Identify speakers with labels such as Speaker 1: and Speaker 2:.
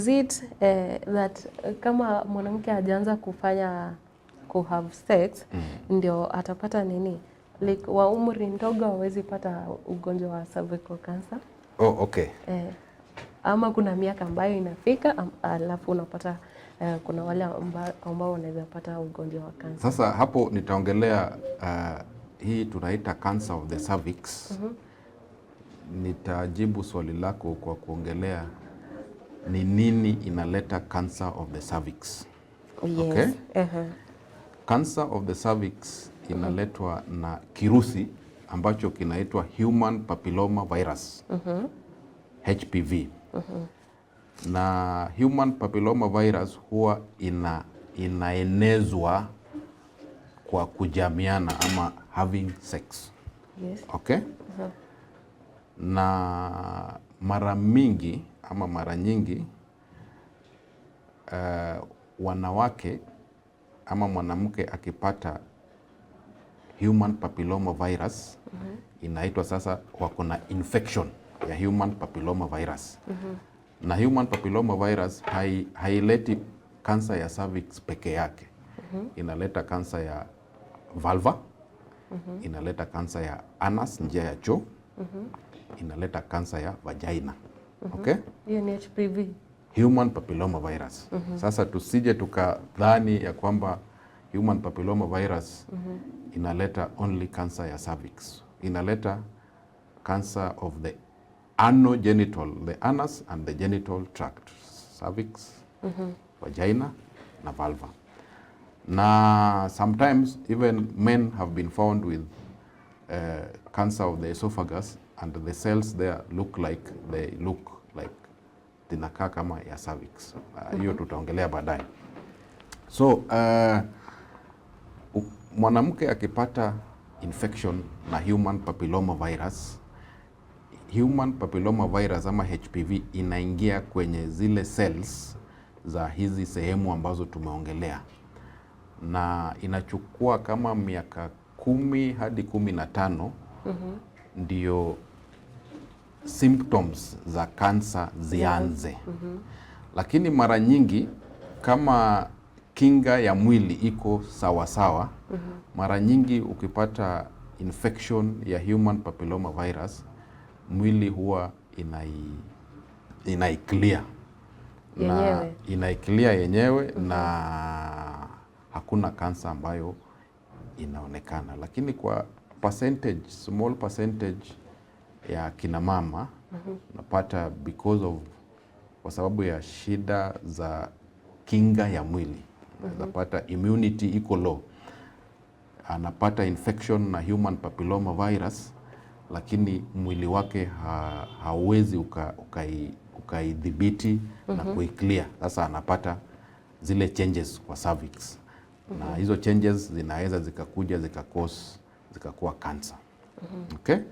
Speaker 1: Is it that kama mwanamke hajaanza kufanya ku have sex ndio atapata nini? Like wa umri ndogo hawezi pata ugonjwa wa cervical cancer?
Speaker 2: Oh, okay.
Speaker 1: Ama kuna miaka ambayo inafika alafu unapata kuna wale ambao wanaweza pata ugonjwa wa kansa?
Speaker 2: Sasa hapo nitaongelea hii tunaita cancer of the cervix. Nitajibu swali lako kwa kuongelea ni nini inaleta cancer of the cervix.
Speaker 1: Yes.
Speaker 2: Okay. Cancer of the cervix inaletwa na kirusi ambacho kinaitwa human papilloma virus, HPV. Na human papilloma virus huwa inaenezwa kwa kujamiana ama having sex. Okay? Na mara mingi ama mara nyingi wanawake ama mwanamke akipata human papilloma virus, inaitwa sasa wako na infection ya human papilloma virus. Na human papilloma virus haileti kansa ya cervix peke yake. Inaleta kansa ya vulva, inaleta kansa ya anus, njia ya choo, inaleta kansa ya vagina. Okay?
Speaker 1: Hiyo ni HPV.
Speaker 2: Human papilloma virus. Sasa tusije tukadhani ya kwamba human papilloma virus inaleta only cancer ya cervix. Inaleta cancer of the anogenital, the anus and the genital tract, cervix, vagina na vulva. Na sometimes even men have been found with cancer of the esophagus, and the cells there look like, they look like zinakaa kama ya cervix. Hiyo tutaongelea baadaye. So mwanamke akipata infection na human papilloma virus, human papilloma virus ama HPV inaingia kwenye zile cells za hizi sehemu ambazo tumeongelea, na inachukua kama miaka 10 hadi 15 ndio symptoms za kansa zianze. Lakini mara nyingi kama kinga ya mwili iko sawasawa sawa, mara nyingi ukipata infection ya human papilloma virus, mwili huwa inaiclear na
Speaker 1: Yenyewe.
Speaker 2: Inaiclear yenyewe na hakuna kansa ambayo inaonekana, lakini kwa percentage, small percentage ya kina mama napata because of, kwa sababu ya shida za kinga ya mwili, unapata immunity iko low, anapata infection na human papilloma virus, lakini mwili wake hauwezi ukaidhibiti na kuiclear. Sasa anapata zile changes kwa cervix na hizo changes zinaweza zikakuja zikacause zikakuwa cancer. Okay?